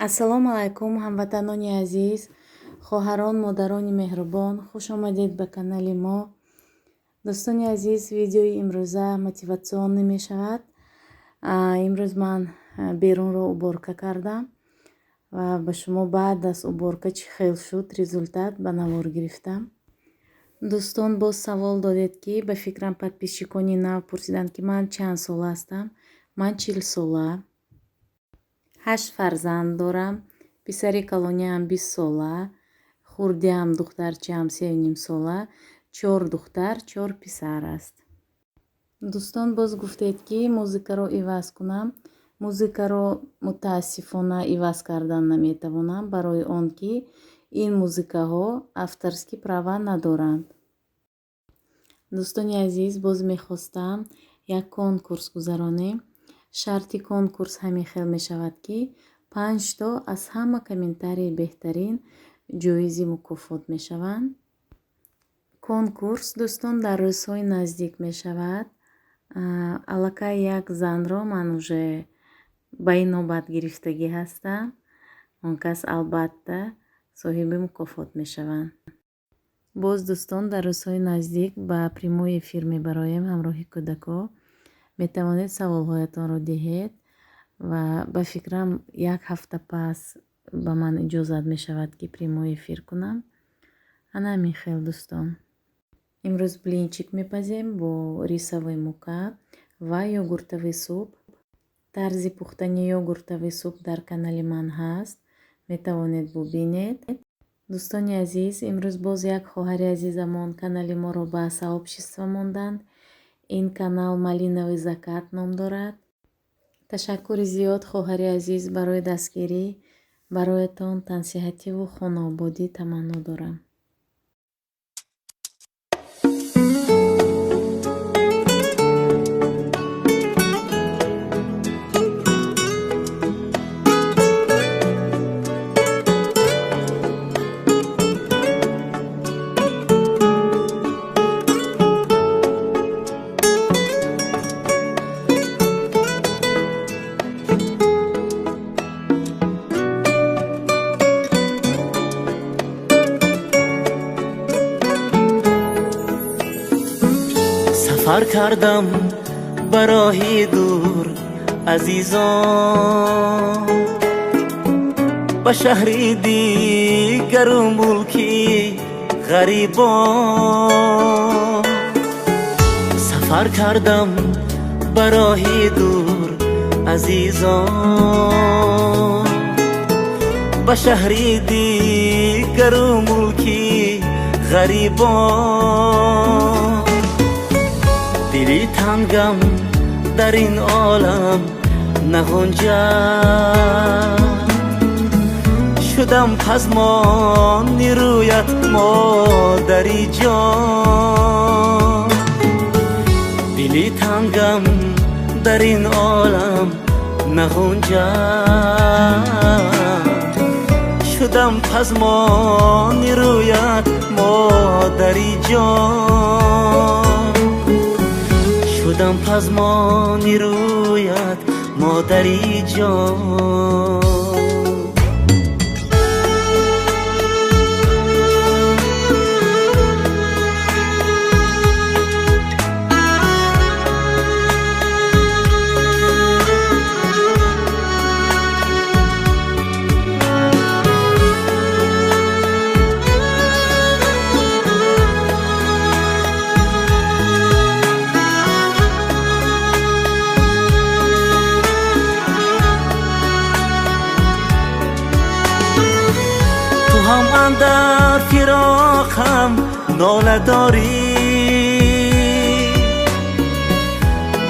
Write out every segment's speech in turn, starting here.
Ассалому алайкум, ҳамватанони азиз, хоҳарон, модарони меҳрубон, хуш омадед ба канали мо. Дӯстони азиз, видеои имрӯза мотивационный мешавад. Имрӯз ман берунро уборка кардам ва ба шумо баъд аз уборка чӣ хел шуд результат ба навор гирифтам. Дӯстон, боз савол додед, ки ба фикрам подписчикони нав пурсиданд, ки ман чанд сола ҳастам. Ман 40 сола, ҳашт фарзанд дорам. Писари калониам 20 сола, хурдиам, духтарчаам, 3,5 сола, чор духтар, чор писар аст. Дӯстон, боз гуфтед, ки музыкаро иваз кунам. Музыкаро, мутаассифона, иваз кардан наметавонам, барои он ки ин музыкаҳо авторский права надоранд. Дӯстони азиз, боз мехостам як конкурс гузаронем. Шарти конкурс ҳамин хел мешавад, ки панҷто аз ҳама комментарии беҳтарин ҷоизи мукофот мешаванд. Конкурс, дӯстон, дар рӯзҳои наздик мешавад. Аллакай як занро ман уже ба ин навбат гирифтагӣ ҳастам. Он кас албатта соҳиби мукофот мешаванд. Боз, дӯстон, дар рӯзҳои наздик ба прямой эфир мебароем ҳамроҳи кӯдако. Метавонед саволҳоятонро диҳед ва ба фикрам, як ҳафта пас ба ман иҷозат мешавад, ки прямой эфир кунам. Ана ҳамин хел, дӯстон. Имрӯз блинчик мепазем бо рисовый мука ва йогуртовый суп. Тарзи пухтани йогуртовый суп дар канали ман ҳаст, метавонед бубинед. Дӯстони азиз, имрӯз боз як хоҳари азизамон канали моро ба сообщество монданд. Ин канал «Малиновый закат» ном дорад. Ташаккури зиёд, хоҳари азиз, барои дастгирӣ. Бароятон тансиҳативу хонаободӣ таманно дорам. Сафар кардам ба роҳи дур, азизон, ба шаҳри дигару мулки ғарибон. Сафар кардам ба роҳи дур, азизон, ба шаҳри дигару мулки ғарибон. Дили тангам дар ин олам нағунҷад, шудам пазмони рӯят, модари ҷон. Дили тангам дар ин олам нағунҷад, шудам пазмони рӯят, модари ҷон. Шудам пазмони рӯят, модари ҷон. Ту ҳам андар фироқам нола дорӣ,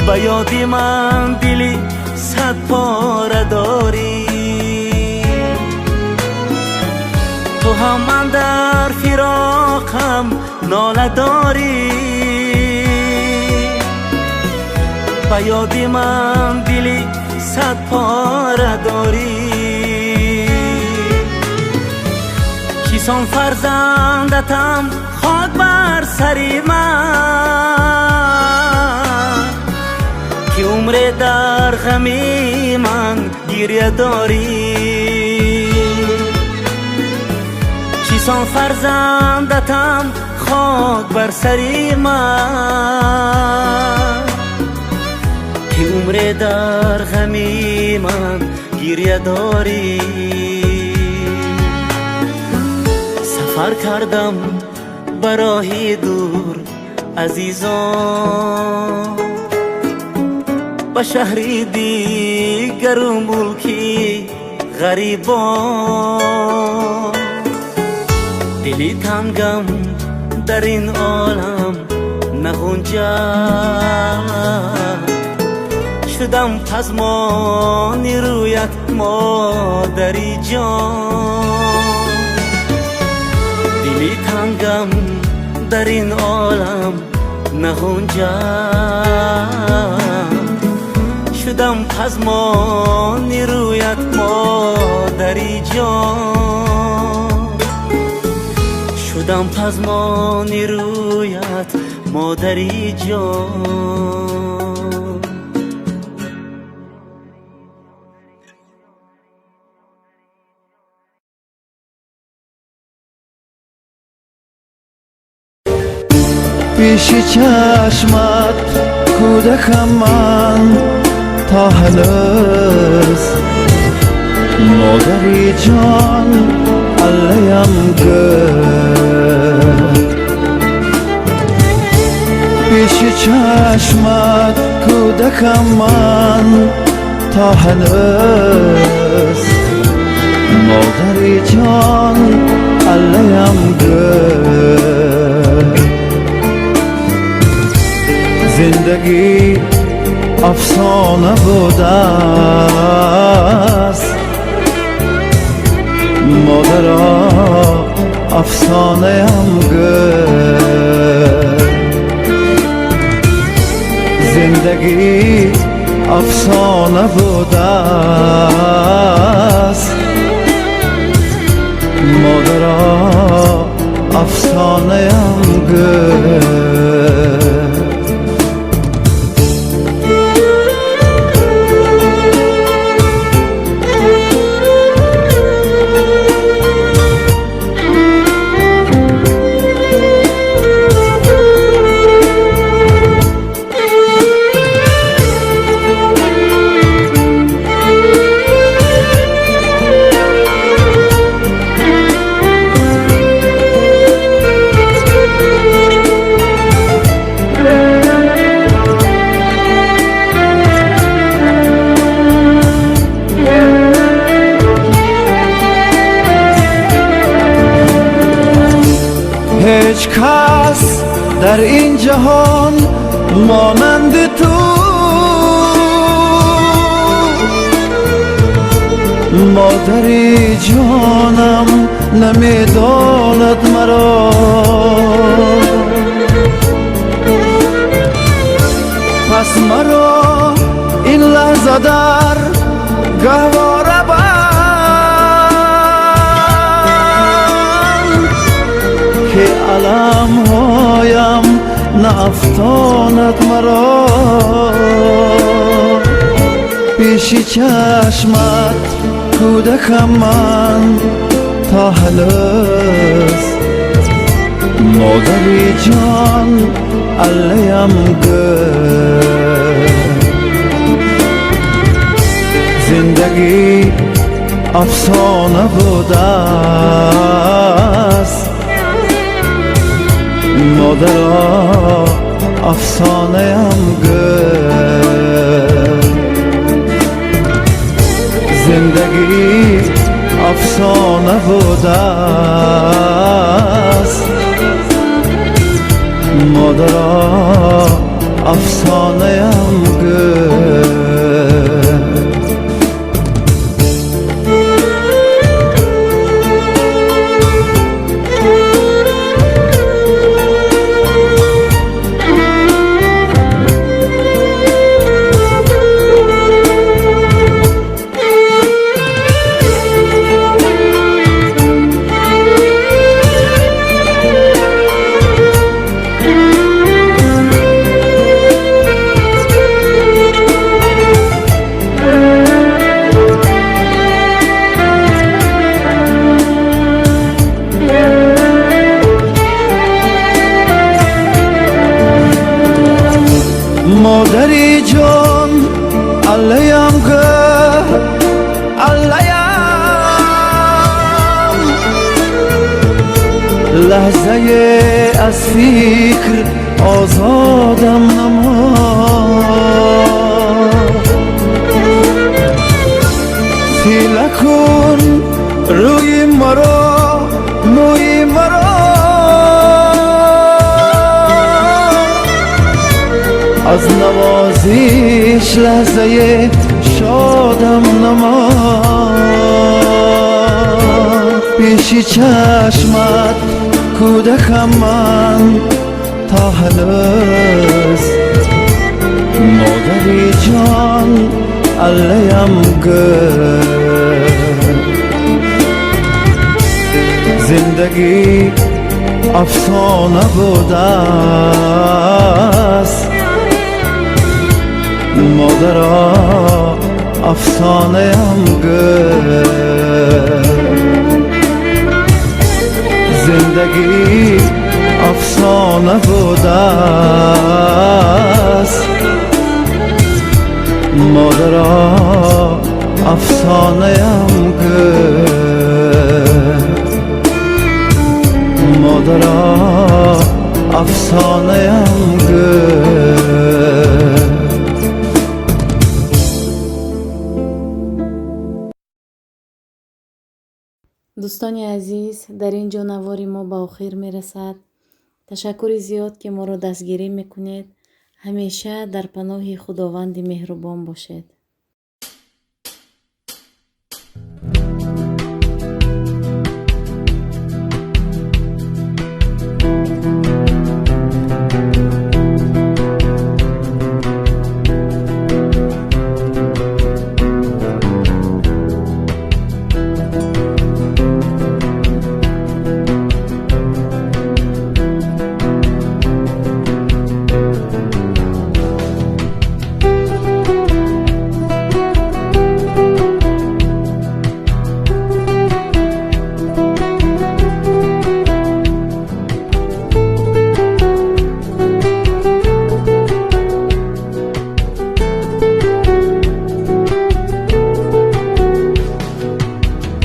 ба ёди ман дили садпора дорӣ. Ту ҳам андар фироқам нола дорӣ, ба ёди ман дили садпора дорӣ. Чисон фарзандатам, хок бар сари ман, ки умре дар ғами ман гиря дорӣ. Чисон фарзандатам, хок бар сари ман, ки умре дар ғами ман гиря дорӣ. Сафар кардам ба роҳи дур, азизон, ба шаҳри дигару мулки ғарибон. Дили тангам дар ин олам нағунҷад, шудам пазмони рӯят, модари ҷон. Дили тангам дар ин олам нағунҷад, шудам пазмони рӯят, модари ҷон. Шудам пазмони рӯят, модари ҷон. Пеши чашмат кӯдакам ман то ҳанӯз, модари ҷон, аллаям гӯ. Пеши чашмат кӯдакам ман то ҳанӯз, модари ҷон, аллаям гӯ. Зиндагӣ афсона будааст, модаро, афсонаям гӯ. Зиндагӣ афсона будааст, модаро, афсонаям гӯ. Ҳеҷ кас дар ин ҷаҳон монанди ту модари ҷонам намедонад маро. Пас маро ин лаҳза дар гаҳвора банд, ки аламҳоям наафтонад маро. Пеши чашмат кӯдакам ман то ҳанӯз, модари ҷон, аллаям гӯ. Зиндагӣ афсона будааст, модаро, афсонаям гӯ. Зиндагӣ афсона будааст, модаро, афсонаям гӯ. لحظه از فکر آزادم نما. تیله کن روی مرا، موی مرا، از نوازش لحظه شادم نما. پیش چشمت کودکم من تا هنوز، مادری جان الیم گل. زندگی افسانه بوده است، مادرا افسانه ام گل. زندگی افسانه بوده است، مادرا افسانه ام گل. مادرا افسانه ام گل. Дӯстони азиз, дар ин ҷо навори мо ба охир мерасад. Ташаккури зиёд, ки моро дастгирӣ мекунед. Ҳамеша дар паноҳи Худованди меҳрубон бошед.